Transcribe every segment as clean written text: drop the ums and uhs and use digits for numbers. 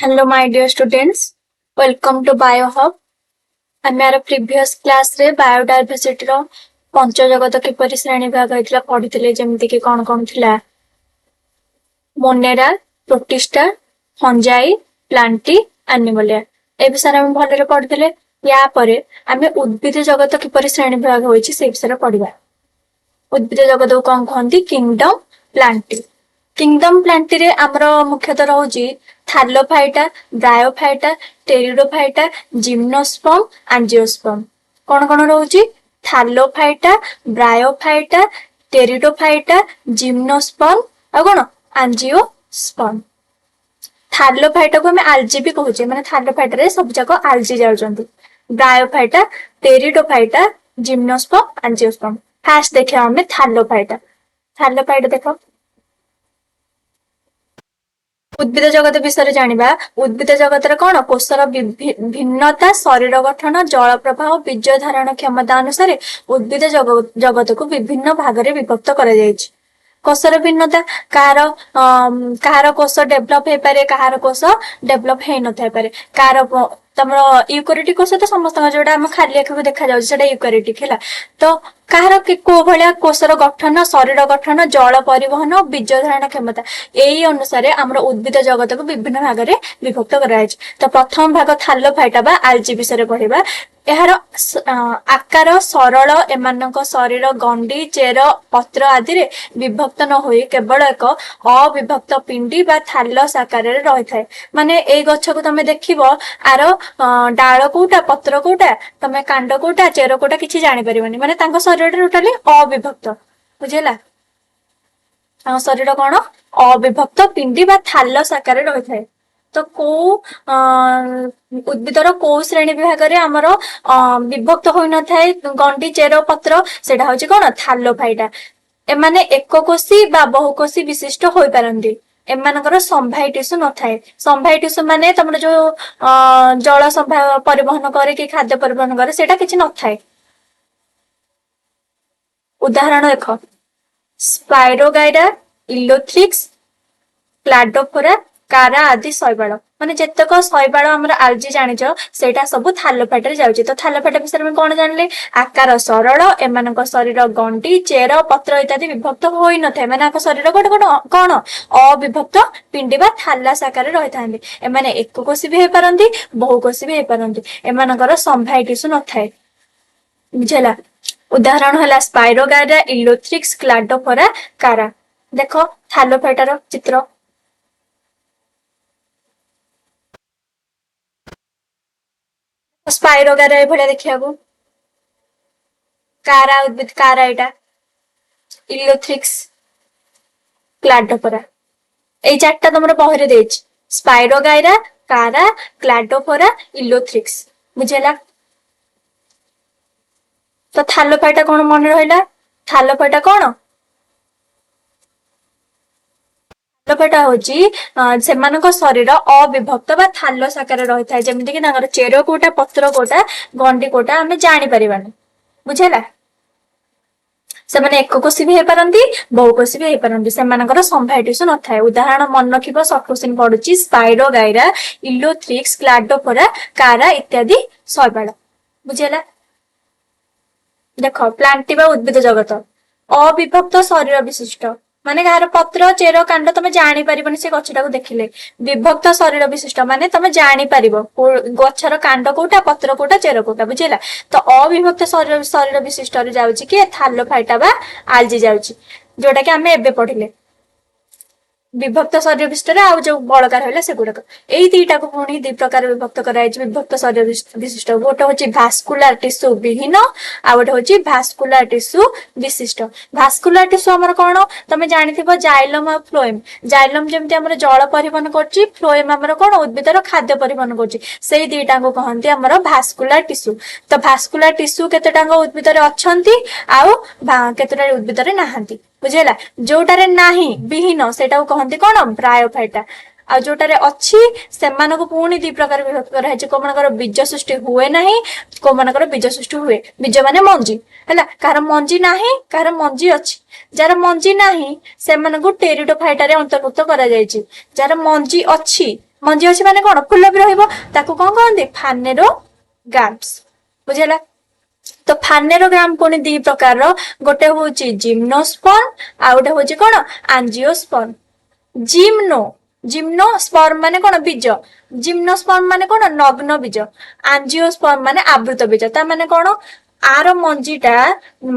Hello my dear students, welcome to BioHub. ଆମେ ଆର previous କ୍ଲାସରେ ବାୟୋଡାଇଭର୍ସିଟିର ପଞ୍ଚଜଗତ କିପରି ଶ୍ରେଣୀ ବିଭାଗ ହେଇଥିଲା ପଢିଥିଲେ। ଯେମିତି କି କଣ କଣ ଥିଲା? ମୋନେରା, ପ୍ରୋଟିଷ୍ଟା, ଫଞ୍ଜାଇ, ପ୍ଲାଣ୍ଟି, ଆନିମଲିଆ। ଏ ବିଷୟରେ ଆମେ ଭଲରେ ପଢିଥିଲେ। ୟା ପରେ ଆମେ ଉଦ୍ଭିଦ ଜଗତ କିପରି ଶ୍ରେଣୀ ବିଭାଗ ହୋଇଛି ସେ ବିଷୟରେ ପଢିବା। ଉଦ୍ଭିଦ ଜଗତକୁ କଣ କୁହନ୍ତି? Kingdom Plantae. Kingdom ପ୍ଲାଣ୍ଟିରେ ଆମର ମୁଖ୍ୟତଃ ରହୁଛି ଥାଲୋଫାଇଟା, ବ୍ରାୟୋଫାଇଟା, ଟେରିଡୋଫାଇଟା, ଜିମ୍ନୋସ୍ପର୍ମ, ଆଞ୍ଜିଓସ୍ପର୍ମ। କଣ କଣ ରହୁଛି? ଥାଲୋଫାଇଟା, ବ୍ରାୟୋଫାଇଟା, ଟେରିଡୋଫାଇଟା, ଜିମ୍ନୋସ୍ପର୍ମ ଆଉ କଣ? ଆଞ୍ଜିଓସ୍ପର୍ମ। ଥାଲୋଫାଇଟାକୁ ଆମେ ଆଲଜି ବି କହୁଛେ, ମାନେ ଥାଲୋଫାଇଟାରେ ସବୁ ଯାକ ଆଲଜି ଯାଉଛନ୍ତି। ବ୍ରାୟୋଫାଇଟା, ଟେରିଡୋଫାଇଟା, ଜିମ୍ନୋସ୍ପର୍ମ, ଆଞ୍ଜିଓସ୍ପର୍ମ। ଫାଷ୍ଟ ଦେଖିବା ଆମେ ଥାଲୋଫାଇଟା। ଥାଲୋଫାଇଟା ଦେଖ, ଉଦ୍ଭିଦ ଜଗତ ବିଷୟରେ ଜାଣିବା। ଉଦ୍ଭିଦ ଜଗତରେ କଣ? କୋଷର ଭିନ୍ନତା, ଶରୀର ଗଠନ, ଜଳ ପ୍ରବାହ, ବୀଜ ଧାରଣ କ୍ଷମତା ଅନୁସାରେ ଉଦ୍ଭିଦ ଜଗତକୁ ବିଭିନ୍ନ ଭାଗରେ ବିଭକ୍ତ କରାଯାଇଛି। କୋଷର ଭିନ୍ନତା, କାହାର କାହାର କୋଷ ଡେଭଲପ ହେଇପାରେ, କାହାର କୋଷ ଡେଭଲପ ହେଇନଥାଇପାରେ। କାହାର ତମର ୟୁକାରିଓଟିକ କୋଷ ତ ସମସ୍ତଙ୍କ ଯୋଉଟା ଆମ ଖାଲି ଆଖିକୁ ଦେଖାଯାଉଛି ସେଟା ୟୁକାରିଓଟିକ ହେଲା। ତ କାହାର କୋଉ ଭଳିଆ କୋଷର ଗଠନ, ଶରୀର ଗଠନ, ଜଳ ପରିବହନ, ବୀଜ ଧାରଣ କ୍ଷମତା, ଏଇ ଅନୁସାରେ ଆମର ଉଦ୍ଭିଦ ଜଗତକୁ ବିଭିନ୍ନ ଭାଗରେ ବିଭକ୍ତ କରାଯାଇଛି। ତ ପ୍ରଥମ ଭାଗ ଥାଲୋଫାଇଟା ବା ଆଲଜି ବିଷୟରେ ପଢିବା। ଏହାର ଆକାର ସରଳ। ଏମାନଙ୍କ ଶରୀର ଗଣ୍ଡି, ଚେର, ପତ୍ର ଆଦିରେ ବିଭକ୍ତ ନ ହୋଇ କେବଳ ଏକ ଅବିଭକ୍ତ ପିଣ୍ଡି ବା ଥାଲସ ଆକାରରେ ରହିଥାଏ। ମାନେ ଏଇ ଗଛକୁ ତମେ ଦେଖିବ, ଆର ଡାଳ କୋଉଟା, ପତ୍ର କୋଉଟା, ତମେ କାଣ୍ଡ କୋଉଟା, ଚେର କୋଉଟା କିଛି ଜାଣିପାରିବନି। ମାନେ ତାଙ୍କ ଶରୀରଟା ଟୋଟାଲି ଅବିଭକ୍ତ। ବୁଝିହେଲା? ତାଙ୍କ ଶରୀର କଣ? ଅବିଭକ୍ତ ପିଣ୍ଡି ବା ଥାଲସ ଆକାରରେ ରହିଥାଏ। ତ କୋଉ ଉଦ୍ଭିଦର କୋଉ ଶ୍ରେଣୀ ବିଭାଗରେ ଆମର ବିଭକ୍ତ ହୋଇନଥାଏ ଗଣ୍ଡି, ଚେର, ପତ୍ର? ସେଇଟା ହଉଛି କଣ? ଥାଲୋଫାଇଟା। ଏମାନେ ଏକକୋଷୀ ବା ବହୁକୋଷୀ ବିଶିଷ୍ଟ ହୋଇପାରନ୍ତି। ଏମାନଙ୍କର ସମ୍ଭାଇ ଟିସୁ ନଥାଏ। ସମ୍ଭାଇ ଟିସୁ ମାନେ ତମର ଯୋଉ ଜଳ ସମ୍ଭା ପରିବହନ କରେ କି ଖାଦ୍ୟ ପରିବହନ କରେ, ସେଇଟା କିଛି ନଥାଏ। ଉଦାହରଣ ଦେଖ, ସ୍ପାଇରୋଗାଇରା, ଇଲୋଥ୍ରିକ୍ସ, କ୍ଲାଡୋଫୋରା, କାରା ଆଦି ଶୈବାଳ। ମାନେ ଯେତେକ ଶୈବାଳ ଆମର ଆଲଜି ଜାଣିଛ, ସେଇଟା ସବୁ ଥାଲୋଫାଇଟାରେ ଯାଉଛି। ତ ଥାଲୋଫାଇଟା ବିଷୟରେ ଆମେ କଣ ଜାଣିଲେ? ଆକାର ସରଳ, ଏମାନଙ୍କ ଶରୀର ଗଣ୍ଡି, ଚେର, ପତ୍ର ଇତ୍ୟାଦି ବିଭକ୍ତ ହୋଇନଥାଏ। ମାନେ ଆଙ୍କ ଶରୀର ଗୋଟେ ଗୋଟେ କଣ? ଅବିଭକ୍ତ ପିଣ୍ଡି ବା ଥାଲାସ ଆକାରରେ ରହିଥାନ୍ତି। ଏମାନେ ଏକକୋଷୀ ବି ହେଇପାରନ୍ତି, ବହୁକୋଷୀ ବି ହେଇପାରନ୍ତି। ଏମାନଙ୍କର ସମ୍ଭାଇ ଟିସୁ ନଥାଏ। ବୁଝିହେଲା? ଉଦାହରଣ ହେଲା ସ୍ପାଇରୋଗାଇରା, ଇଲୋଥ୍ରିକ୍ସ, କ୍ଲାଡୋଫୋରା, କାରା। ଦେଖ ଥାଲୋଫାଇଟାର ଚିତ୍ର। ସ୍ପାଇରୋଗାଇରା ଏଇଭଳିଆ ଦେଖିବାକୁ, କାରା ଉଦ୍ଭିଦ କାରା ଏଇଟା, ଇଲୋଥ୍ରିକ୍ସ, କ୍ଲାଡୋଫୋରା। ଏଇ ଚାରିଟା ତମର ବହିରେ ଦେଇଛି, ସ୍ପାଇରୋଗାଇରା, କାରା, କ୍ଲାଡୋଫୋରା, ଇଲୋଥ୍ରିକ୍ସ। ବୁଝିହେଲା? ତ ଥାଲୋଫାଇଟା କଣ ମନେ ରହିଲା? ଥାଲୋଫାଇଟା କଣ? ଥାଲୋଫାଇଟା ହଉଛି ସେମାନଙ୍କ ଶରୀର ଅବିଭକ୍ତ ବା ଥାଲସ ଆକାରରେ ରହିଥାଏ। ଯେମିତି କି ତାଙ୍କର ଚେର କୋଉଟା, ପତ୍ର କୋଉଟା, ଗଣ୍ଡି କୋଉଟା ଆମେ ଜାଣିପାରିବାନି। ବୁଝିହେଲା? ସେମାନେ ଏକକୋଷୀ ବି ହେଇପାରନ୍ତି, ବହୁକୋଷୀ ବି ହେଇପାରନ୍ତି। ସେମାନଙ୍କର ସମ୍ଭାଇ ଟିସୁ ନଥାଏ। ଉଦାହରଣ ମନେ ରଖିବ, ସର୍ଟ କ୍ୱେଶ୍ଚିନ୍ ପଡୁଛି, ସ୍ପାଇରୋଗାଇରା, ଇଲୋଥ୍ରିକ୍ସ, କ୍ଲାଡୋଫୋରା, କାରା ଇତ୍ୟାଦି ଶୈବାଳ। ବୁଝିହେଲା? ଦେଖ, ପ୍ଲାଣ୍ଟି ବା ଉଦ୍ଭିଦ ଜଗତ ଅବିଭକ୍ତ ଶରୀର ବିଶିଷ୍ଟ, ମାନେ କାହାର ପତ୍ର, ଚେର, କାଣ୍ଡ ତମେ ଜାଣିପାରିବନି ସେ ଗଛଟାକୁ ଦେଖିଲେ। ବିଭକ୍ତ ଶରୀର ବିଶିଷ୍ଟ ମାନେ ତମେ ଜାଣିପାରିବ ଗଛର କାଣ୍ଡ କୋଉଟା, ପତ୍ର କୋଉଟା, ଚେର କୋଉଟା। ବୁଝିହେଲା? ତ ଅବିଭକ୍ତ ଶରୀର ବିଶିଷ୍ଟରେ ଯାଉଛି କି? ଥାଲୋଫାଇଟା ବା ଆଲଜି ଯାଉଛି, ଯୋଉଟା କି ଆମେ ଏବେ ପଢିଲେ। ବିଭକ୍ତ ଶରୀର ବିଶିଷ୍ଟରେ ଆଉ ଯୋଉ ବଳକା ରହିଲା ସେଗୁଡାକ। ଏଇ ଦିଟାକୁ ପୁଣି ଦି ପ୍ରକାର ବିଭକ୍ତ କରାଯାଇଛି ବିଭକ୍ତ ଶରୀର ବିଶିଷ୍ଟ। ଗୋଟେ ହଉଛି ଭାସ୍କୁଲାର ଟିସୁ ବିହୀନ, ଆଉ ଗୋଟେ ହଉଛି ଭାସ୍କୁଲାର ଟିସୁ ବିଶିଷ୍ଟ। ଭାସ୍କୁଲାର ଟିସୁ ଆମର କଣ? ତମେ ଜାଣିଥିବ ଜାଇଲମ ଆଉ ଫ୍ଲୋଏମ। ଜାଇଲମ ଯେମିତି ଆମର ଜଳ ପରିବହନ କରୁଛି, ଫ୍ଲୋଏମ ଆମର କଣ? ଉଦ୍ଭିଦର ଖାଦ୍ୟ ପରିବହନ କରୁଛି। ସେଇ ଦିଟାଙ୍କୁ କହନ୍ତି ଆମର ଭାସ୍କୁଲାର ଟିସୁ। ତ ଭାସ୍କୁଲାର ଟିସୁ କେତେଟାଙ୍କ ଉଦ୍ଭିଦରେ ଅଛନ୍ତି ଆଉ କେତେଟା ଉଦ୍ଭିଦରେ ନାହାନ୍ତି। ବୁଝିହେଲା? ଯୋଉଟାରେ ନାହିଁ, ବିହୀନ, ସେଇଟାକୁ କହନ୍ତି କଣ? ବ୍ରାୟୋଫାଇଟା। ଆଉ ଯୋଉଟାରେ ଅଛି ସେମାନଙ୍କୁ ପୁଣି ଦି ପ୍ରକାର ବିଭକ୍ତ କରାହେଇଛି। କୋଉମାନଙ୍କର ବୀଜ ସୃଷ୍ଟି ହୁଏ ନାହିଁ, କୋଉମାନଙ୍କର ବୀଜ ସୃଷ୍ଟି ହୁଏ। ବୀଜ ମାନେ ମଞ୍ଜି ହେଲା। କାହାର ମଞ୍ଜି ନାହିଁ, କାହାର ମଞ୍ଜି ଅଛି। ଯାହାର ମଞ୍ଜି ନାହିଁ ସେମାନଙ୍କୁ ଟେରିଡୋଫାଇଟାରେ ଅନ୍ତର୍ଭୁକ୍ତ କରାଯାଇଛି। ଯାହାର ମଞ୍ଜି ଅଛି ମଞ୍ଜି ଅଛି ମାନେ କଣ? ଫୁଲ ବି ରହିବ। ତାକୁ କଣ କହନ୍ତି? ଫାନେରୋଗାମ୍ସ। ବୁଝିହେଲା? ତ ଫାନେରୋଗ୍ରାମ ପୁଣି ଦି ପ୍ରକାରର, ଗୋଟେ ହଉଛି ଜିମ୍ନୋସ୍ପର୍ମ ଆଉ ଗୋଟେ ହଉଛି କଣ? ଆଞ୍ଜିଓସ୍ପର୍ମ। ଜିମ୍ନୋ, ଜିମ୍ନୋ ସ୍ପର୍ମ ମାନେ କଣ? ବୀଜ। ଜିମ୍ନୋସ୍ପର୍ମ ମାନେ କଣ? ନଗ୍ନ ବୀଜ। ଆଞ୍ଜିଓସ୍ପର୍ମ ମାନେ ଆବୃତ ବୀଜ। ତା ମାନେ କଣ? ଆର ମଞ୍ଜିଟା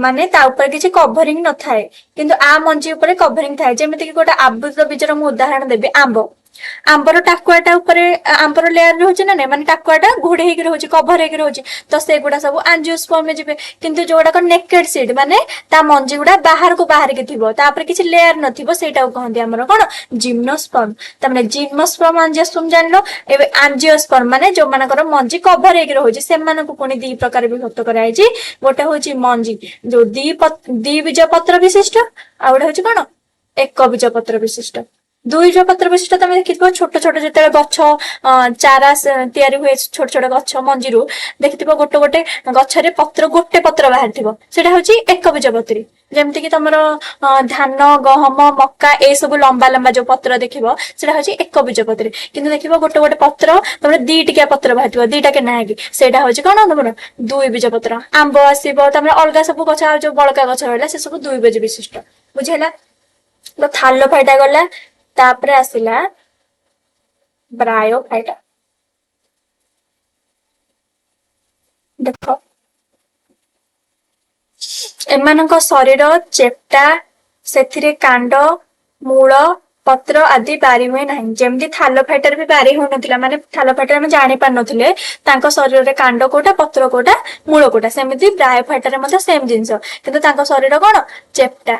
ମାନେ ତା ଉପରେ କିଛି କଭରିଂ ନଥାଏ, କିନ୍ତୁ ଆ ମଞ୍ଜି ଉପରେ କଭରିଂ ଥାଏ। ଯେମିତି କି ଗୋଟେ ଆବୃତ ବୀଜର ମୁଁ ଉଦାହରଣ ଦେବି, ଆମ୍ବ। ଆମ୍ବର ଟାକୁଆଟା ଉପରେ ଆମ୍ବର ଲେୟାର ରହୁଛି ନା ନାଇଁ? ମାନେ ଟାକୁଆଟା ଘୋଡେଇ ହେଇକି ରହୁଛି, କଭର ହେଇକି ରହୁଛି। ତ ସେଗୁଡା ସବୁ ଆଞ୍ଜିଓସ୍ପର୍ମ ଯିବେ। କିନ୍ତୁ ଯୋଉଗୁଡାକ ନେକେଡ ସିଡ୍, ମାନେ ତା ମଞ୍ଜି ଗୁଡା ବାହାରକୁ ବାହାରିକି ଥିବ, ତାପରେ କିଛି ଲେୟାର ନଥିବ, ସେଇଟାକୁ କହନ୍ତି ଆମର କଣ? ଜିମ୍ନୋସ୍ପର୍ମ। ତାମାନେ ଜିମ୍ନୋସ୍ପର୍ମ, ଆଞ୍ଜିଓସ୍ପର୍ମ ଜାଣିଲ। ଏବେ ଆଞ୍ଜିଓସ୍ପର୍ମ ମାନେ ଯୋଉମାନଙ୍କର ମଞ୍ଜି କଭର ହେଇକି ରହୁଛି, ସେମାନଙ୍କୁ ପୁଣି ଦି ପ୍ରକାର ବିଭକ୍ତ କରାଯାଇଛି। ଗୋଟେ ହଉଛି ମଞ୍ଜି ଯୋଉ ଦି ବୀଜ ପତ୍ର ବିଶିଷ୍ଟ, ଆଉ ଗୋଟେ ହଉଛି କଣ? ଏକ ବୀଜ ପତ୍ର ବିଶିଷ୍ଟ। ଦୁଇ ବୀଜ ପତ୍ର ବିଶିଷ୍ଟ ତମେ ଦେଖିଥିବ, ଛୋଟ ଛୋଟ ଯେତେବେଳେ ଗଛ ଚାରା ତିଆରି ହୁଏ, ଛୋଟ ଛୋଟ ଗଛ ମଞ୍ଜିରୁ ଦେଖିଥିବ, ଗୋଟେ ଗୋଟେ ଗଛରେ ପତ୍ର, ଗୋଟେ ପତ୍ର ବାହାରିଥିବ, ସେଇଟା ହଉଛି ଏକ ବୀଜ ପତ୍ରୀ। ଯେମିତି କି ତମର ଧାନ, ଗହମ, ମକା, ଏ ସବୁ ଲମ୍ବା ଲମ୍ବା ଯୋଉ ପତ୍ର ଦେଖିବ, ସେଟା ହଉଛି ଏକ ବୀଜ ପତ୍ରୀ। କିନ୍ତୁ ଦେଖିବ ଗୋଟେ ଗୋଟେ ପତ୍ର ତମର ଦି ଟିକିଆ ପତ୍ର ବାହାରିଥିବ, ଦିଟା କେନା ହେଇକି, ସେଇଟା ହଉଛି କଣ ତମର? ଦୁଇ ବୀଜ ପତ୍ର। ଆମ୍ବ ଆସିବ, ତମର ଅଲଗା ସବୁ ଗଛ, ଆଉ ଯୋଉ ବଳକା ଗଛ ରହିଲା, ସେ ସବୁ ଦୁଇ ବୀଜ ବିଶିଷ୍ଟ। ବୁଝିହେଲା? ତ ଥାଲୋଫାଇଟା ଗଲା, ତାପରେ ଆସିଲା ବ୍ରାୟୋଫାଇଟା। ଦେଖ, ଏମାନଙ୍କ ଶରୀର ଚେପ୍ଟା, ସେଥିରେ କାଣ୍ଡ, ମୂଳ, ପତ୍ର ଆଦି ବାରି ହୁଏ ନାହିଁ। ଯେମିତି ଥାଲୋଫାଇଟାରେ ବି ବାରି ହଉନଥିଲା, ମାନେ ଥାଲୋଫାଇଟାରେ ଆମେ ଜାଣି ପାରୁନଥିଲେ ତାଙ୍କ ଶରୀରରେ କାଣ୍ଡ କୋଉଟା, ପତ୍ର କୋଉଟା, ମୂଳ କୋଉଟା, ସେମିତି ବ୍ରାୟୋଫାଇଟାରେ ମଧ୍ୟ ସେମ ଜିନିଷ। କିନ୍ତୁ ତାଙ୍କ ଶରୀର କଣ? ଚେପ୍ଟା।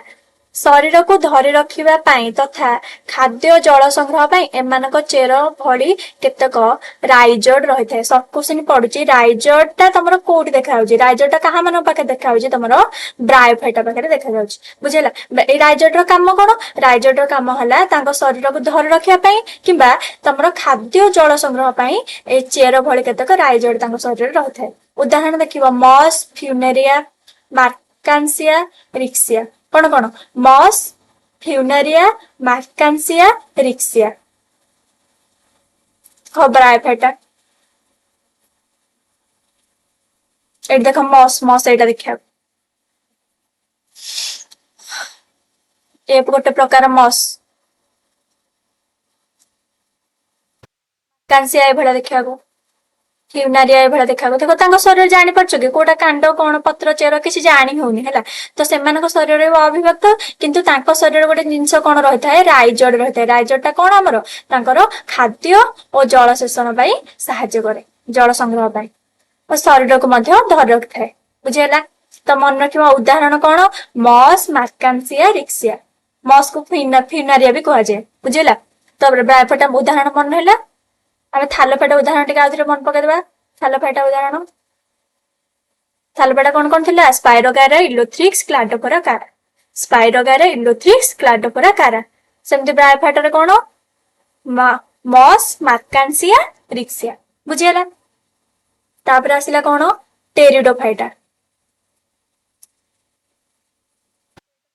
ଶରୀରକୁ ଧରି ରଖିବା ପାଇଁ ତଥା ଖାଦ୍ୟ ଜଳ ସଂଗ୍ରହ ପାଇଁ ଏମାନଙ୍କ ଚେର ଭଳି କେତେକ ରାଇଜଡ ରହିଥାଏ। ସର୍ଟ କ୍ୱେଶ୍ଚିନ୍ ପଡୁଛି, ରାଇଜଡ ଟା ତମର କୋଉଠି ଦେଖାଯାଉଛି? ରାଇଜଡ ଟା କାହା ମାନଙ୍କ ପାଖରେ ଦେଖାଯାଉଛି? ତମର ବ୍ରାୟୋଫାଇଟା ପାଖରେ ଦେଖାଯାଉଛି। ବୁଝିହେଲା? ଏଇ ରାଇଜଡ ର କାମ କଣ? ରାଇଜଡ ର କାମ ହେଲା ତାଙ୍କ ଶରୀରକୁ ଧରି ରଖିବା ପାଇଁ କିମ୍ବା ତମର ଖାଦ୍ୟ ଜଳ ସଂଗ୍ରହ ପାଇଁ ଏଇ ଚେର ଭଳି କେତେକ ରାଇଜଡ ତାଙ୍କ ଶରୀରରେ ରହିଥାଏ। ଉଦାହରଣ ଦେଖିବ, ମସ୍, ଫ୍ୟୁନେରିଆ, ମାର୍କାନ୍ସିଆ, ରିକ୍ସିଆ। କଣ କଣ? ମସ୍, ଫ୍ୟୁନାରିଆ, ମାର୍କାନ୍ସିଆ, ରିକ୍ସିଆ। ହଁ, ବ୍ରାୟୋଫାଇଟା। ଏଇଠି ଦେଖ, ମସ୍, ମସ୍ ଏଇଟା ଦେଖିବାକୁ ଏ ଗୋଟେ ପ୍ରକାର ମସ୍। କାନ୍ସିଆ ଏଭଳିଆ ଦେଖିବାକୁ, ଫ୍ୟୁନାରିଆ ଏଭଳିଆ ଦେଖିବାକୁ। ଦେଖ, ତାଙ୍କ ଶରୀର ଜାଣିପାରୁଛ କି କୋଉଟା କାଣ୍ଡ, କଣ ପତ୍ର, ଚେର, କିଛି ଜାଣି ହଉନି। ହେଲା? ତ ସେମାନଙ୍କ ଶରୀରରେ ଅବିଭକ୍ତ, କିନ୍ତୁ ତାଙ୍କ ଶରୀରରେ ଗୋଟେ ଜିନିଷ କଣ ରହିଥାଏ? ରାଇଜଡ ରହିଥାଏ। ରାଇଜଡ ଟା କଣ? ଆମର ତାଙ୍କର ଖାଦ୍ୟ ଓ ଜଳ ଶୋଷଣ ପାଇଁ ସାହାଯ୍ୟ କରେ, ଜଳ ସଂଗ୍ରହ ପାଇଁ ଓ ଶରୀରକୁ ମଧ୍ୟ ଧରି ରଖିଥାଏ। ବୁଝିହେଲା? ତ ମନେ ରଖିବ, ଉଦାହରଣ କଣ? ମସ୍, ମାର୍କାନ୍ସିଆ, ରିକ୍ସିଆ। ମସ୍ କୁ ଫିନାରିଆ ବି କୁହାଯାଏ। ବୁଝିହେଲା? ତାପରେ ବ୍ରାୟୋଫାଇଟା ଉଦାହରଣ ମନେ ରହିଲା। ଆମେ ଥାଲୋଫାଇଟା ଉଦାହରଣ ଟିକେ ଆଉଥରେ ମନେ ପକେଇଦବା। ଥାଲୋଫାଇଟା ଉଦାହରଣ, ଥାଲୋଫାଇଟା କଣ କଣ ଥିଲା? ସ୍ପାଇରୋଗାଇରା, ଇଲୋଥ୍ରିକ୍ସ, କ୍ଲାଡୋଫୋରା କାରା। ସ୍ପାଇରୋଗାଇରା, ଇଲୋଥ୍ରିକ୍ସ, କ୍ଲାଡୋଫୋରା କାରା। ସେମିତି ବ୍ରାୟୋଫାଇଟାରେ କଣ? ମସ୍, ମାର୍କାନ୍ସିଆ, ରିକ୍ସିଆ। ବୁଝିହେଲା? ତାପରେ ଆସିଲା କଣ? ଟେରିଡୋଫାଇଟା।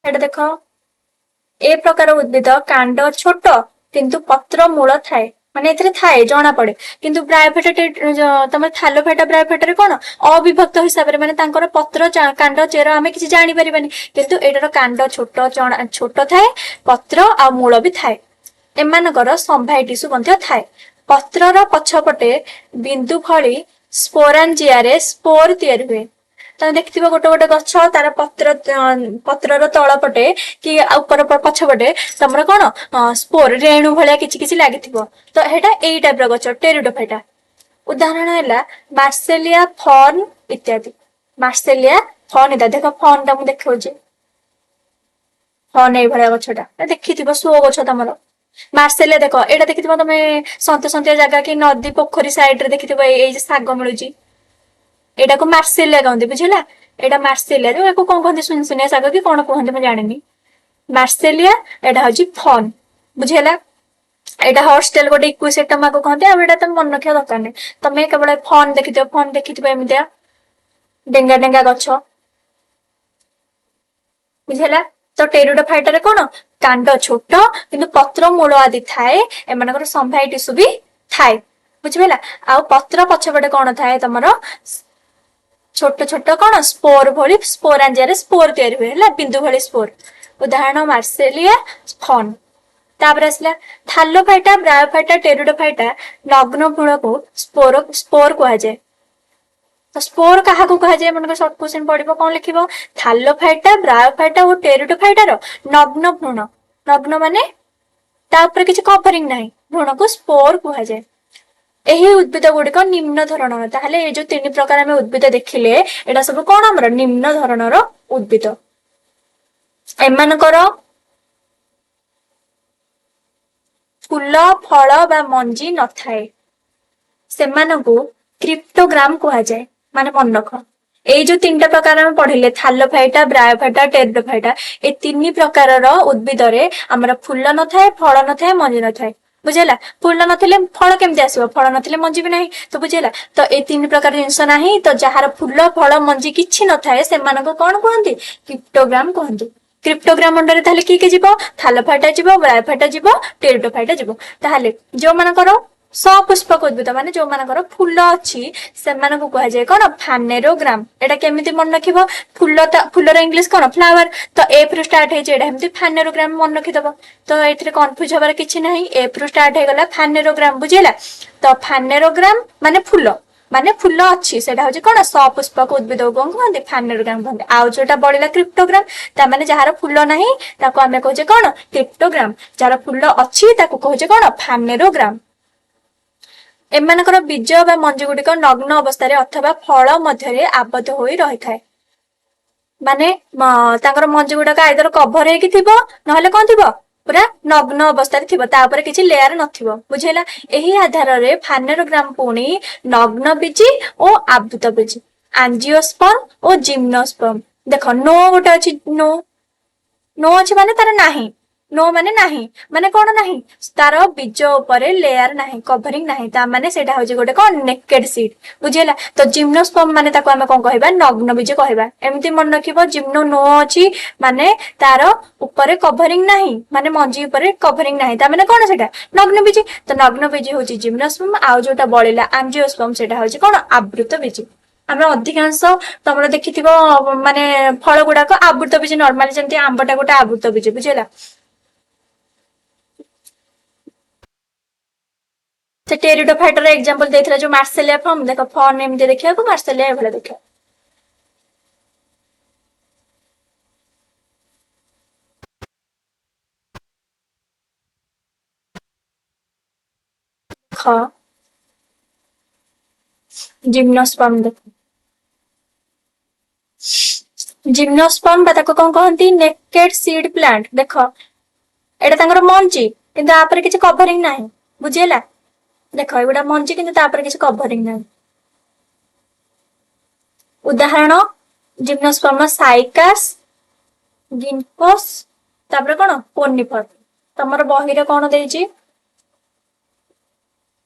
ଏଟା ଦେଖ, ଏ ପ୍ରକାର ଉଦ୍ଭିଦ କାଣ୍ଡ ଛୋଟ କିନ୍ତୁ ପତ୍ର ମୂଳ ଥାଏ, ମାନେ ଏଥିରେ ଥାଏ, ଜଣା ପଡେ। କିନ୍ତୁ ବ୍ରାୟୋଫାଇଟା, ତମର ଥାଲୋଫାଇଟା, ବ୍ରାୟୋଫାଇଟାରେ କଣ? ଅବିଭକ୍ତ ହିସାବରେ, ମାନେ ତାଙ୍କର ପତ୍ର, କାଣ୍ଡ, ଚେର ଆମେ କିଛି ଜାଣିପାରିବାନି। କିନ୍ତୁ ଏଇଟାର କାଣ୍ଡ ଛୋଟ, ଛୋଟ ଥାଏ, ପତ୍ର ଆଉ ମୂଳ ବି ଥାଏ। ଏମାନଙ୍କର ସମ୍ଭାଇ ଟିସୁ ମଧ୍ୟ ଥାଏ। ପତ୍ରର ପଛପଟେ ବିନ୍ଦୁ ଭଳି ସ୍ପୋରାଞ୍ଜିଆରେ ସ୍ପୋର ତିଆରି ହୁଏ। ତମେ ଦେଖିଥିବ, ଗୋଟେ ଗୋଟେ ଗଛ ତାର ପତ୍ର, ପତ୍ରର ତଳ ପଟେ କି ଉପର ପଛପଟେ ତମର କଣ ସ୍ପୋର, ରେଣୁ ଭଳିଆ କିଛି କିଛି ଲାଗିଥିବ। ତ ସେଇଟା ଏଇ ଟାଇପ ର ଗଛ, ଟେରିଡୋଫାଇଟା। ଉଦାହରଣ ହେଲା ମାର୍ସେଲିଆ, ଫର୍ନ ଇତ୍ୟାଦି। ମାର୍ସେଲିଆ, ଫର୍ନ ଇତ୍ୟାଦି। ଦେଖ, ଫର୍ନ ଟା ମୁଁ ଦେଖଉଛି। ଫର୍ନ ଏଇଭଳିଆ ଗଛଟା ଦେଖିଥିବ, ଶୋ ଗଛ ତମର ମାର୍ସେଲିଆ। ଦେଖ, ଏଇଟା ଦେଖିଥିବ ତମେ, ସନ୍ତ ସନ୍ତିଆ ଜାଗା କି ନଦୀ ପୋଖରୀ ସାଇଡ ରେ ଦେଖିଥିବ, ଏଇ ଯେ ଶାଗ ମିଳୁଛି, ଏଇଟାକୁ ମାର୍ସେଲିଆ କହନ୍ତି। ବୁଝିଲା? ଏଇଟା ମାର୍ସେଲିଆ, ଯୋଉ ୟାକୁ କଣ କହନ୍ତି, ସୁନସୁନିଆ ଶାଗ କି କଣ କୁହନ୍ତି ମୁଁ ଜାଣିନି। ମାର୍ସେଲିଆ, ଏଇଟା ହଉଛି ଫର୍ନ। ବୁଝିହେଲା? ଏଇଟା ହର୍ସଟେଲ, ଗୋଟେ ଇକ୍ୱିସେଟମାକୁ କହନ୍ତି। ଆଉ ଏଇଟା ତମେ ମନେ ରଖିବା ଦରକାର ନାହିଁ। ତମେ କେବଳ ଫର୍ନ ଦେଖିଥିବ। ଫର୍ନ ଦେଖିଥିବ, ଏମିତିଆ ଡେଙ୍ଗା ଡେଙ୍ଗା ଗଛ। ବୁଝିହେଲା? ତ ଟେରିଡୋଫାଇଟାରେ କଣ? କାଣ୍ଡ ଛୋଟ କିନ୍ତୁ ପତ୍ର ମୂଳ ଆଦି ଥାଏ। ଏମାନଙ୍କର ସମ୍ଭାଇ ଟିସୁ ବି ଥାଏ। ବୁଝିପାରିଲା? ଆଉ ପତ୍ର ପଛପଟେ କଣ ଥାଏ ତମର? ଛୋଟ ଛୋଟ କଣ ସ୍ପୋର ଭଳି, ସ୍ପୋରାଞ୍ଜିଆରେ ସ୍ପୋର ତିଆରି ହୁଏ, ହେଲା, ବିନ୍ଦୁ ଭଳି ସ୍ପୋର। ଉଦାହରଣ ମାର୍ସେଲିଆ ଫନ୍। ତାପରେ ଆସିଲା ଥାଲୋଫାଇଟା, ବ୍ରାୟୋଫାଇଟା, ଟେରିଡୋଫାଇଟା ନଗ୍ନ ଭ୍ରୂଣକୁ ସ୍ପୋର ସ୍ପୋର କୁହାଯାଏ। ତ ସ୍ପୋର କାହାକୁ କୁହାଯାଏ? ମନେକର ସର୍ଟ କ୍ୱେଶ୍ଚନ ପଡିବ, କଣ ଲେଖିବ? ଥାଲୋଫାଇଟା, ବ୍ରାୟୋଫାଇଟା ଓ ଟେରିଡୋଫାଇଟାର ନଗ୍ନ ଭ୍ରୂଣ। ନଗ୍ନ ମାନେ ତା ଉପରେ କିଛି କଭରିଂ ନାହିଁ, ଭ୍ରୂଣକୁ ସ୍ପୋର କୁହାଯାଏ। ଏହି ଉଦ୍ଭିଦ ଗୁଡିକ ନିମ୍ନ ଧରଣର। ତାହେଲେ ଏଇ ଯୋଉ ତିନି ପ୍ରକାର ଆମେ ଉଦ୍ଭିଦ ଦେଖିଲେ, ଏଇଟା ସବୁ କଣ ଆମର ନିମ୍ନ ଧରଣର ଉଦ୍ଭିଦ। ଏମାନଙ୍କର ଫୁଲ, ଫଳ ବା ମଞ୍ଜି ନଥାଏ। ସେମାନଙ୍କୁ କ୍ରିପ୍ଟୋଗ୍ରାମ କୁହାଯାଏ। ମାନେ ମନେ ରଖ, ଏଇ ଯୋଉ ତିନିଟା ପ୍ରକାର ଆମେ ପଢିଲେ, ଥାଲୋଫାଇଟା, ବ୍ରାୟୋଫାଇଟା, ଟେରିଡୋଫାଇଟା, ଏ ତିନି ପ୍ରକାରର ଉଦ୍ଭିଦରେ ଆମର ଫୁଲ ନଥାଏ, ଫଳ ନଥାଏ, ମଞ୍ଜି ନଥାଏ। ବୁଝିହେଲା? ଫୁଲ ନଥିଲେ ଫଳ କେମିତି ଆସିବ? ଫଳ ନଥିଲେ ମଞ୍ଜି ବି ନାହିଁ। ତ ବୁଝିହେଲା? ତ ଏଇ ତିନି ପ୍ରକାର ଜିନିଷ ନାହିଁ। ତ ଯାହାର ଫୁଲ, ଫଳ, ମଞ୍ଜି କିଛି ନଥାଏ, ସେମାନଙ୍କୁ କଣ କୁହନ୍ତି? କ୍ରିପ୍ଟୋଗ୍ରାମ କୁହନ୍ତି। କ୍ରିପ୍ଟୋଗ୍ରାମ ଅଣ୍ଡରରେ ତାହେଲେ କିଏ କିଏ ଯିବ? ଥାଲୋଫାଇଟା ଯିବ, ବ୍ରାୟୋଫାଇଟା ଯିବ, ଟେରିଡୋଫାଇଟା ଯିବ। ତାହେଲେ ଯୋଉମାନଙ୍କର ସପୁଷ୍ପକ ଉଦ୍ଭିଦ, ମାନେ ଯୋଉମାନଙ୍କର ଫୁଲ ଅଛି, ସେମାନଙ୍କୁ କୁହାଯାଏ କଣ? ଫାନେରୋଗ୍ରାମ। ଏଇଟା କେମିତି ମନେ ରଖିବ? ଫୁଲ, ଫୁଲର ଇଂଲିଶ କଣ? ଫ୍ଲାୱାର। ତ ଏଫ ରୁ ଷ୍ଟାର୍ଟ ହେଇଛି ଏଇଟା, ଏମିତି ଫାନେରୋଗ୍ରାମ ମନେ ରଖିଦବ। ତ ଏଥିରେ କନଫ୍ୟୁଜ ହବାର କିଛି ନାହିଁ। ଏଫ ରୁ ଷ୍ଟାର୍ଟ ହେଇଗଲା ଫାନେରୋଗ୍ରାମ, ବୁଝିହେଲା? ତ ଫାନେରୋଗ୍ରାମ ମାନେ ଫୁଲ, ମାନେ ଫୁଲ ଅଛି, ସେଟା ହଉଛି କଣ? ସପୁଷ୍ପକ ଉଦ୍ଭିଦ କଣ କୁହନ୍ତି? ଫାନେରୋଗ୍ରାମ କୁହନ୍ତି। ଆଉ ଯୋଉଟା ବଳିଲା କ୍ରିପ୍ଟୋଗ୍ରାମ, ତା ମାନେ ଯାହାର ଫୁଲ ନାହିଁ ତାକୁ ଆମେ କହୁଛେ କଣ? କ୍ରିପ୍ଟୋଗ୍ରାମ। ଯାହାର ଫୁଲ ଅଛି ତାକୁ କହୁଛେ କଣ? ଫାନେରୋଗ୍ରାମ। ଏମାନଙ୍କର ବୀଜ ବା ମଞ୍ଜି ଗୁଡିକ ନଗ୍ନ ଅବସ୍ଥାରେ ଅଥବା ଫଳ ମଧ୍ୟରେ ଆବଦ୍ଧ ହୋଇ ରହିଥାଏ। ମାନେ ତାଙ୍କର ମଞ୍ଜି ଗୁଡାକ ଆଇଦର କଭର ହେଇକି ଥିବ, ନହେଲେ କଣ ଥିବ? ପୁରା ନଗ୍ନ ଅବସ୍ଥାରେ ଥିବ, ତା ଉପରେ କିଛି ଲେୟାର ନଥିବ। ବୁଝିହେଲା? ଏହି ଆଧାରରେ ଫାନେରୋଗ୍ରାମ ପୁଣି ନଗ୍ନ ବୀଜି ଓ ଆବୃତ ବୀଜି, ଆଞ୍ଜିଓସ୍ପର୍ମ ଓ ଜିମ୍ନୋସ୍ପର୍ମ। ଦେଖ, ନୋ ଗୋଟେ ଅଛି, ନୋ ନୋ ଅଛି ମାନେ ତାର ନାହିଁ। ନୋ ମାନେ ନାହିଁ, ମାନେ କଣ ନାହିଁ? ତାର ବୀଜ ଉପରେ ଲେୟାର ନାହିଁ, କଭରିଂ ନାହିଁ। ତା ମାନେ ସେଇଟା ହଉଛି ଗୋଟେ କଣ? Naked seed. ବୁଝିହେଲା? ତ ଜିମ୍ନୋସ୍ପର୍ମ ମାନେ ତାକୁ ଆମେ କଣ କହିବା? ନଗ୍ନ ବୀଜ କହିବା। ଏମିତି ମନେ ରଖିବ, ଜିମ୍ନୋ ନୋ ଅଛି ମାନେ ତାର ଉପରେ କଭରିଂ ନାହିଁ, ମାନେ ମଞ୍ଜି ଉପରେ କଭରିଂ ନାହିଁ, ତା ମାନେ କଣ? ସେଇଟା ନଗ୍ନ ବୀଜ। ତ ନଗ୍ନ ବୀଜ ହଉଛି ଜିମ୍ନୋସ୍ପର୍ମ। ଆଉ ଯୋଉଟା ବଳିଲା ଆଞ୍ଜିଓସ୍ପର୍ମ, ସେଇଟା ହଉଛି କଣ? ଆବୃତ ବୀଜ। ଆମେ ଅଧିକାଂଶ ତମର ଦେଖିଥିବ, ମାନେ ଫଳ ଗୁଡାକ ଆବୃତ ବୀଜ ନର୍ମାଲି, ଯେମିତି ଆମ୍ବଟା ଗୋଟେ ଆବୃତ ବୀଜ। ବୁଝିହେଲା? ସେ ଟେରିଡୋଫାଇଟର ଏକ୍ଜାମ୍ପଲ ଦେଇଥିଲା ଯୋଉ ମାର୍ସେଲିଆ ଫର୍ମ। ଦେଖ, ଫର୍ମ ଏମିତି ଦେଖିବାକୁ, ମାର୍ସେଲିଆ ଏଭଳିଆ ଦେଖିବାକୁ। ଦେଖ, ଜିମ୍ନୋସ୍ପର୍ମ ଦେଖ। ଜିମ୍ନୋସ୍ପର୍ମ ବା ତାକୁ କଣ କହନ୍ତି? Naked seed plant. ଦେଖ, ଏଇଟା ତାଙ୍କର ମଞ୍ଜି, କିନ୍ତୁ ତା ଉପରେ କିଛି କଭରିଂ ନାହିଁ। ବୁଝିହେଲା? ଦେଖ, ଏଗୁଡା ମଞ୍ଜି, କିନ୍ତୁ ତାପରେ କିଛି କଭରିଂ ନାହିଁ। ଉଦାହରଣ ଜିମ୍ନୋସ୍ପର୍ମ ସାଇକାସ, ଗିନକୋସ, ତାପରେ କଣ? କୋନିଫର। ତମର ବହିରେ କଣ ଦେଇଛି?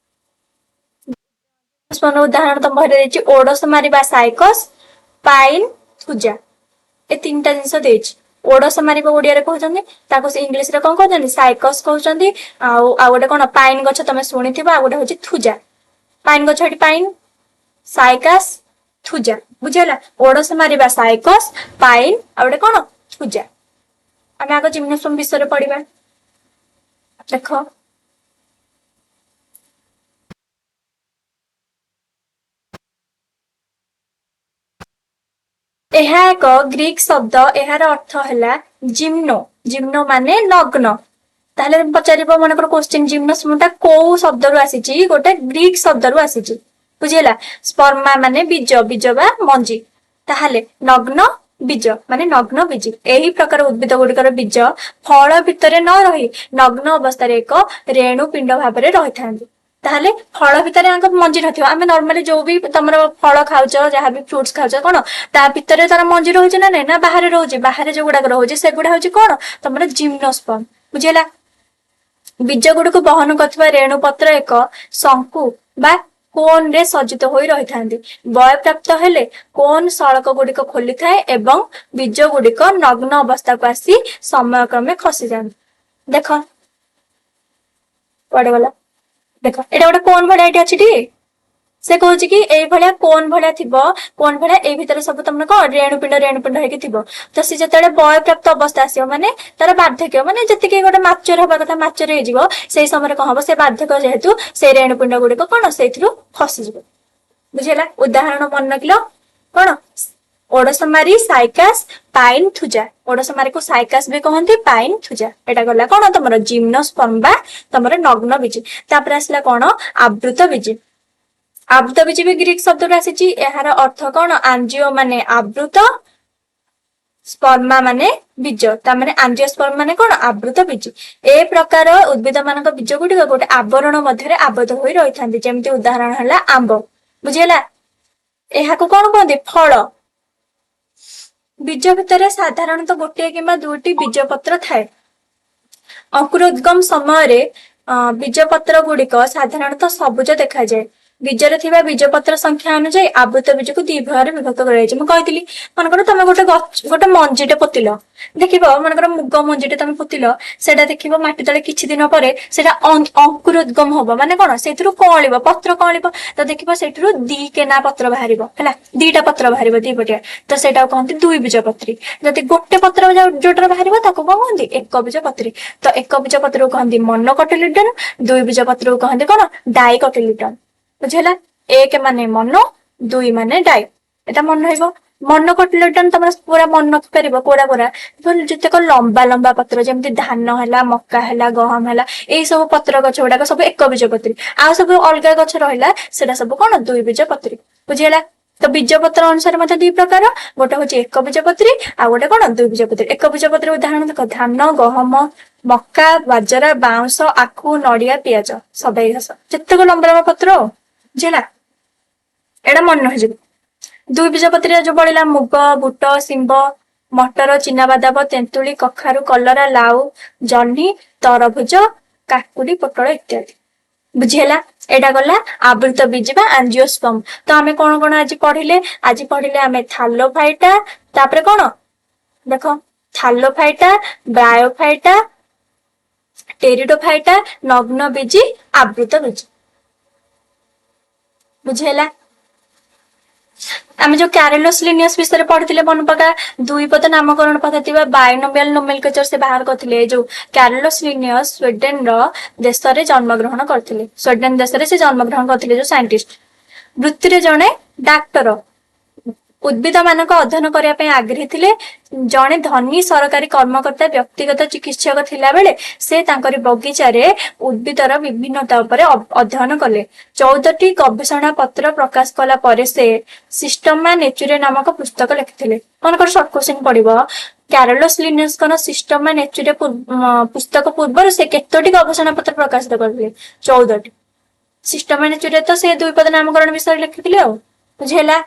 ଉଦାହରଣ ତମ ବହିରେ ଦେଇଛି ଓଡସ ମାରିବା ସାଇକସ, ପାଇନ, ଥୁଜା। ଏ ତିନିଟା ଜିନିଷ ଦେଇଛି। ଓଡସ ମାରିବ ଓଡିଆରେ କହୁଛନ୍ତି ତାକୁ, ସେ ଇଂଲିଶରେ କଣ କହୁଛନ୍ତି? ସାଇକସ କହୁଛନ୍ତି। ଆଉ ଆଉ ଗୋଟେ କଣ? ପାଇନ ଗଛ ତମେ ଶୁଣିଥିବ। ଆଉ ଗୋଟେ ହଉଛି ଥୁଜା। ପାଇନ ଗଛ ଏଠି ପାଇନ, ସାଇକାସ, ଥୁଜା। ବୁଝିହେଲା? ଓଡସ ମାରିବା ସାଇକସ, ପାଇନ, ଆଉ ଗୋଟେ କଣ? ଥୁଜା। ଆମେ ଆଗ ଜିମ୍ନୋସ୍ପର୍ମ ବିଷୟରେ ପଢିବା। ଦେଖ, ଏହା ଏକ ଗ୍ରୀକ ଶବ୍ଦ। ଏହାର ଅର୍ଥ ହେଲା ଜିମ୍ନୋ। ଜିମ୍ନୋ ମାନେ ନଗ୍ନ। ତାହେଲେ ପଚାରିବ ମନେକର କୋଶ୍ଚିନ୍, ଜିମ୍ନୋସ୍ପର୍ମ ଟା କୋଉ ଶବ୍ଦରୁ ଆସିଛି? ଗୋଟେ ଗ୍ରୀକ ଶବ୍ଦରୁ ଆସିଛି। ବୁଝିହେଲା? ସ୍ପର୍ମା ମାନେ ବୀଜ, ବୀଜ ବା ମଞ୍ଜି। ତାହେଲେ ନଗ୍ନ ବୀଜ ମାନେ ନଗ୍ନ ବୀଜ। ଏହି ପ୍ରକାର ଉଦ୍ଭିଦ ଗୁଡିକର ବୀଜ ଫଳ ଭିତରେ ନ ରହି ନଗ୍ନ ଅବସ୍ଥାରେ ଏକ ରେଣୁ ପିଣ୍ଡ ଭାବରେ ରହିଥାନ୍ତି। ତାହେଲେ ଫଳ ଭିତରେ ଆଙ୍କ ମଞ୍ଜି ନଥିବ। ଆମେ ନର୍ମାଲି ଯୋଉ ବି ତମର ଫଳ ଖାଉଛ, ଯାହା ବି ଫ୍ରୁଟ୍ସ ଖାଉଛ, କଣ ତା ଭିତରେ ତାର ମଞ୍ଜି ରହୁଛି ନା ନାଇଁ, ନା ବାହାରେ ରହୁଛି? ବାହାରେ ଯୋଉଗୁଡାକ ରହୁଛି ସେଗୁଡା ହଉଛି କଣ ତମର? ଜିମ୍ନୋସ୍ପର୍ମ। ବୁଝିହେଲା? ବୀଜ ଗୁଡିକୁ ବହନ କରୁଥିବା ରେଣୁ ପତ୍ର ଏକ ଶଙ୍କୁ ବା କୋନରେ ସଜ୍ଜିତ ହୋଇ ରହିଥାନ୍ତି। ବୟପ୍ରାପ୍ତ ହେଲେ କୋନ ସଳକ ଗୁଡିକ ଖୋଲିଥାଏ ଏବଂ ବୀଜ ଗୁଡିକ ନଗ୍ନ ଅବସ୍ଥାକୁ ଆସି ସମୟକ୍ରମେ ଖସିଯାଆନ୍ତି। ଦେଖ, କୁଆଡେ ଗଲା? ଦେଖ, ଏଇଟା ଗୋଟେ କୋନ ଭଳିଆ ଏଇଠି ଅଛି ଟି। ସେ କହୁଛି କି ଏଇଭଳିଆ କୋନ ଭଳିଆ ଥିବ, କୋନ ଭଳିଆ ଏଇ ଭିତରେ ସବୁ ତମର କଣ ରେଣୁପିଣ୍ଡ ରେଣୁପିଣ୍ଡ ହେଇକି ଥିବ। ତ ସେ ଯେତେବେଳେ ବୟପ୍ରାପ୍ତ ଅବସ୍ଥା ଆସିବ, ମାନେ ତାର ବାର୍ଦ୍ଧକ୍ୟ, ମାନେ ଯେତିକି ଗୋଟେ ମାଚର ହବା କଥା ମାଚର ହେଇଯିବ, ସେଇ ସମୟରେ କଣ ହବ, ସେ ବାର୍ଦ୍ଧକ୍ୟ ଯେହେତୁ ସେଇ ରେଣୁପିଣ୍ଡ ଗୁଡିକ କଣ ସେଇଥିରୁ ଖସିଯିବ। ବୁଝିହେଲା? ଉଦାହରଣ ମନେ ରଖିଲ କଣ? ଓଡସମାରୀ, ସାଇକାସ, ପାଇନ ଥୁଜା। ଓଡସମାରୀକୁ ସାଇକାସ ବି କହନ୍ତି, ପାଇନ ଥୁଜା। ଏଇଟା ଗଲା କଣ ତମର ଜିମ୍ନୋସ୍ପର୍ମ ବା ତମର ନଗ୍ନ ବୀଜି। ତାପରେ ଆସିଲା କଣ? ଆବୃତ ବୀଜି। ଆବୃତ ବୀଜି ବି ଗ୍ରୀକ ଶବ୍ଦରୁ ଆସିଛି। ଏହାର ଅର୍ଥ କଣ? ଆଞ୍ଜିଓ ମାନେ ଆବୃତ, ସ୍ପର୍ମା ମାନେ ବୀଜ। ତା ମାନେ ଆଞ୍ଜିଓସ୍ପର୍ମ ମାନେ କଣ? ଆବୃତ ବୀଜି। ଏ ପ୍ରକାର ଉଦ୍ଭିଦ ମାନଙ୍କ ବୀଜ ଗୁଡିକ ଗୋଟେ ଆବରଣ ମଧ୍ୟରେ ଆବଦ୍ଧ ହୋଇ ରହିଥାନ୍ତି। ଯେମିତି ଉଦାହରଣ ହେଲା ଆମ୍ବ। ବୁଝିହେଲା? ଏହାକୁ କଣ କୁହନ୍ତି? ଫଳ। ବୀଜ ଭିତରେ ସାଧାରଣତଃ ଗୋଟିଏ କିମ୍ବା ଦୁଇଟି ବୀଜ ପତ୍ର ଥାଏ। ଅଙ୍କୁରୋଦ୍ଗମ ସମୟରେ ବୀଜ ପତ୍ର ଗୁଡିକ ସାଧାରଣତଃ ସବୁଜ ଦେଖାଯାଏ। ବୀଜରେ ଥିବା ବୀଜ ପତ୍ର ସଂଖ୍ୟା ଅନୁଯାୟୀ ଆବୃତ ବୀଜକୁ ଦି ଭାଗରେ ବିଭକ୍ତ କରାଯାଇଛି। ମୁଁ କହିଥିଲି, ମନେକର ତମେ ଗୋଟେ ଗଛ, ଗୋଟେ ମଞ୍ଜିଟେ ପୋତିଲ, ଦେଖିବ, ମନେକର ମୁଗ ମଞ୍ଜିଟେ ତମେ ପୋତିଲ, ସେଟା ଦେଖିବ ମାଟି ତଳେ କିଛି ଦିନ ପରେ ସେଟା ଅଙ୍କୁରୋଦ୍ଗମ ହବ। ମାନେ କଣ? ସେଇଥିରୁ କଅଁଳିବ, ପତ୍ର କଅଁଳିବ। ତ ଦେଖିବ ସେଇଥିରୁ ଦି କେନା ପତ୍ର ବାହାରିବ, ହେଲା, ଦିଟା ପତ୍ର ବାହାରିବ ଦି ପଟିଆ। ତ ସେଇଟାକୁ କହନ୍ତି ଦୁଇ ବୀଜ ପତ୍ରୀ। ଯଦି ଗୋଟେ ପତ୍ର ଯୋଉଟାରେ ବାହାରିବ, ତାକୁ କଣ କହନ୍ତି? ଏକ ବୀଜ ପତ୍ରୀ। ତ ଏକ ବୀଜ ପତ୍ରକୁ କହନ୍ତି ମନୋକଟିଲିଡନ, ଦୁଇ ବୀଜ ପତ୍ରକୁ କହନ୍ତି କଣ? ଡାଇକଟିଲିଡନ। ବୁଝିହେଲା? ଏକ ମାନେ ମନୋ, ଦୁଇ ମାନେ ଡାଇ। ଏଟା ମନେ ରହିବ। ମନୋକଟିଲିଡନ ତମର ପୁରା ମନେ ରଖିପାରିବ। କୋରା କୋରା ଯେତେକ ଲମ୍ବା ଲମ୍ବା ପତ୍ର, ଯେମିତି ଧାନ ହେଲା, ମକା ହେଲା, ଗହମ ହେଲା, ଏଇ ସବୁ ପତ୍ର ଗଛ ଗୁଡାକ ସବୁ ଏକ ବୀଜ ପତ୍ରୀ। ଆଉ ସବୁ ଅଲଗା ଗଛ ରହିଲା, ସେଟା ସବୁ କଣ? ଦୁଇ ବୀଜ ପତ୍ରୀ। ବୁଝିହେଲା? ତ ବୀଜ ପତ୍ର ଅନୁସାରେ ମଧ୍ୟ ଦି ପ୍ରକାର, ଗୋଟେ ହଉଛି ଏକ ବୀଜ ପତ୍ରୀ, ଆଉ ଗୋଟେ କଣ? ଦୁଇ ବୀଜ ପତ୍ରୀ। ଏକ ବୀଜ ପତ୍ରୀ ଉଦାହରଣ ଦେଖ, ଧାନ, ଗହମ, ମକା, ବାଜରା, ବାଉଁଶ, ଆଖୁ, ନଡିଆ, ପିଆଜ, ସବାଇ ଘାସ, ଯେତେକ ଲମ୍ବା ଲମ୍ବା ପତ୍ର ଆଉ। ବୁଝିହେଲା? ଏଇଟା ମନେ ରହିଯିବ। ଦୁଇ ବୀଜ ପତ୍ରୀରେ ଯୋଉ ବଳିଲା, ମୁଗ, ବୁଟ, ଶିମ୍ବ, ମଟର, ଚିନାବାଦାମ, ତେନ୍ତୁଳି, କଖାରୁ, କଲରା, ଲାଉ, ଜହ୍ନି, ତରଭୁଜ, କାକୁଡି, ପୋଟଳ ଇତ୍ୟାଦି। ବୁଝିହେଲା? ଏଇଟା ଗଲା ଆବୃତ ବୀଜ ବା ଆଞ୍ଜିଓସ୍ପର୍ମ। ତ ଆମେ କଣ କଣ ଆଜି ପଢିଲେ? ଆଜି ପଢିଲେ ଆମେ ଥାଲୋଫାଇଟା, ତାପରେ କଣ ଦେଖ, ଥାଲୋଫାଇଟା, ବ୍ରାୟୋଫାଇଟା, ଟେରିଡୋଫାଇଟା, ନଗ୍ନ ବୀଜି, ଆବୃତ ବୀଜି। ବୁଝିହେଲା? ଆମେ ଯୋଉ କ୍ୟାରୋଲସ୍ ଲିନିୟସ୍ ବିଷୟରେ ପଢିଥିଲେ, ମନେ ପକା। ଦୁଇ ପଦ ନାମକରଣ ପଦ୍ଧତି ବା ବାଇନୋମିଆଲ ନୋମେନକ୍ଲେଚର ସେ ବାହାର କରିଥିଲେ। ଯୋଉ କ୍ୟାରୋଲସ୍ ଲିନିୟସ୍ ସ୍ୱିଡେନ ର ଦେଶରେ ଜନ୍ମଗ୍ରହଣ କରିଥିଲେ। ସ୍ୱିଡେନ ଦେଶରେ ସେ ଜନ୍ମଗ୍ରହଣ କରିଥିଲେ, ଯୋଉ ସାଇଣ୍ଟିଷ୍ଟ। ବୃତ୍ତିରେ ଜଣେ ଡାକ୍ତର। ଉଦ୍ଭିଦ ମାନଙ୍କ ଅଧ୍ୟୟନ କରିବା ପାଇଁ ଆଗ୍ରହୀ ଥିଲେ। ଜଣେ ଧନୀ ସରକାରୀ କର୍ମକର୍ତ୍ତା ବ୍ୟକ୍ତିଗତ ଚିକିତ୍ସକ ଥିଲା ବେଳେ ସେ ତାଙ୍କରି ବଗିଚାରେ ଉଦ୍ଭିଦର ବିଭିନ୍ନତା ଉପରେ ଅଧ୍ୟୟନ କଲେ। 14ଟି ଗବେଷଣା ପତ୍ର ପ୍ରକାଶ କଲା ପରେ ସେ ସିଷ୍ଟମା ନେଚୁରେ ନାମକ ପୁସ୍ତକ ଲେଖିଥିଲେ। ମନେକର ସର୍ଟ କ୍ୱେଶ୍ଚିନ୍ ପଡିବ, କ୍ୟାରୋଲସ୍ ଲିନିୟସଙ୍କର ସିଷ୍ଟମା ନେଚୁରେ ପୁସ୍ତକ ପୂର୍ବରୁ ସେ କେତୋଟି ଗବେଷଣା ପତ୍ର ପ୍ରକାଶିତ କରିଥିଲେ? 14ଟି। ସିଷ୍ଟମା ନେଚୁରେ ତ ସେ ଦୁଇ ପଦ ନାମକରଣ ବିଷୟରେ ଲେଖିଥିଲେ ଆଉ। ବୁଝିହେଲା?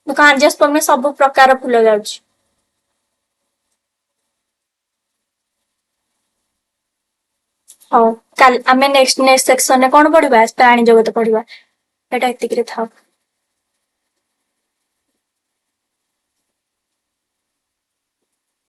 ଦେଖ, ଆଞ୍ଜିଓସ୍ପର୍ମରେ ସବୁ ପ୍ରକାର ଫୁଲ ଯାଉଛି। ହଉ, କାଲି ଆମେ ନେକ୍ସଟ ନେକ୍ସଟ ସେକ୍ସନରେ କଣ ପଢିବା? ପ୍ରାଣୀ ଜଗତ ପଢିବା। ଏଇଟା ଏତିକିରେ ଥାଉ।